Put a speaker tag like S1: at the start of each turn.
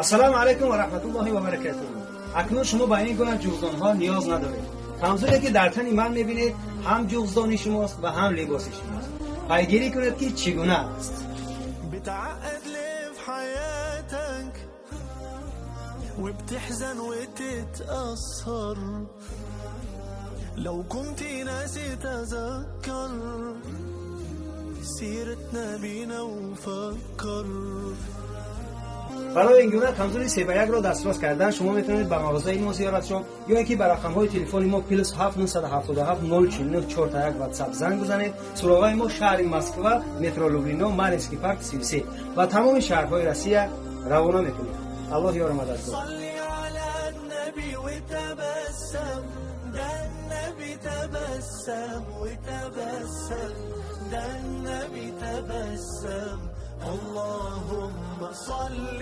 S1: Ассалому алайкум ва раҳматуллоҳи ва баракатуҳ. Акнун шумо ба ин гуна ҷуғздонҳо ниёз надоред. Камзуле, ки дар тани ман мебинед, ҳам ҷуғздони шумост ва ҳам либоси шумост. Пайгирӣ кунед, ки чӣ гуна аст.
S2: بتعقد ليه في حياتك وبتحزن وتتأثر؟ لو كنت ناسي تذكر سيرتنا بينا وفكر.
S1: Барои ин гуна камзули 3 ба 1-ро дастрас кардан шумо метавонед ба мағозаи мо зиёрат шуд ё ин ки ба рақамҳои телефони мо +7 977 049 41 WhatsApp занг бизанед. Суроғаи мо: шаҳри Москва, метро Люблино, Марьинский парк 33 ва тамоми шаҳрҳои Россия равона мекунем. Аллоҳ ёру мададгор.
S2: صلي على النبي وتبسم، ده النبي تبسم وتبسم، ده النبي تبسم، اللهم صل.